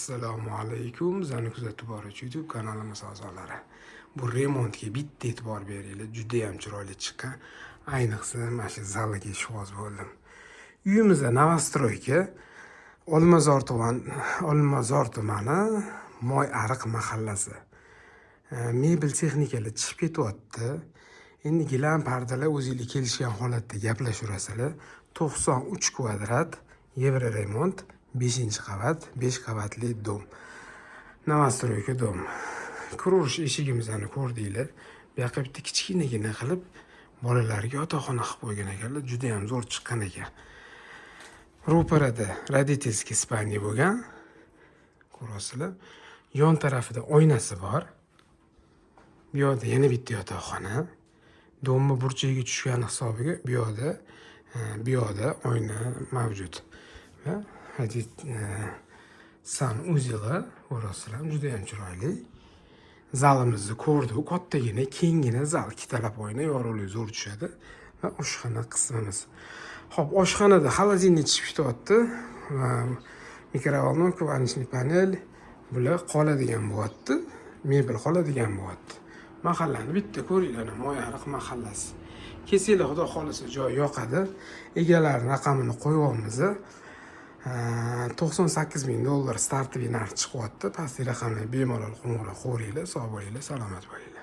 Assalomu alaykum, bizani kuzatib boruvchi YouTube kanalimiz a'zolari. Bu remontga bitta e'tibor beringlar, judayam chiroyli chiqqan. Ayniqsa, mana shu zaliga ishvoz bo'ldim. Uyimizda новостройка, Olmazor tuman, Olmazor tumani, Moy ariq mahallasi. Mebel, texnikalar chiqib ketyapti. Endi gilam, pardalar o'zinglar kelishgan holatda gaplashaverasizlar. 93 kvadrat, евроремонт, 5-qavat, 5 qavatli дом. Новостройка дом. Kiraverish eshigimizni ko'rdinglar. Bu yoqqa bitta kichkinagina qilib bolalarga yotoqxona qilib qo'ygan ekanlar. Juda ham zo'r chiqqan ekan. Ro'parada родительский спальня bo'lgan. Ko'rasizlar. Yon tarafida oynasi bor. Bu yoqda yana bitta yotoqxona. Дом ni burchagiga tushgani hisobiga bu yoqda oyna mavjud. Va санузел i ko'rasizlar, juda ham chiroyli. Zalimizni ko'rdik, kattagina, kenggina zal, ikkitalab oyna, yorug'lik zo'r tushadi va oshxona qismimiz. Xo'p, oshxonada холодильник chiqib ketyapti va микроволновка, варочный панель, bular qoladigan bo'lyapti. Mebel qoladigan bo'lyapti. Mahallani bitta ko'ringlar, Moyariq mahallasi. Kelsanglar, Xudo xohlasa, joy yoqadi. Egalari raqamini qo'yyapmiz. 98 ming dollar стартовый narx chiqyapti. Pastki raqamga bemalol qo'ng'iroq qilaveringlar. Sog' bo'linglar, salomat bo'linglar.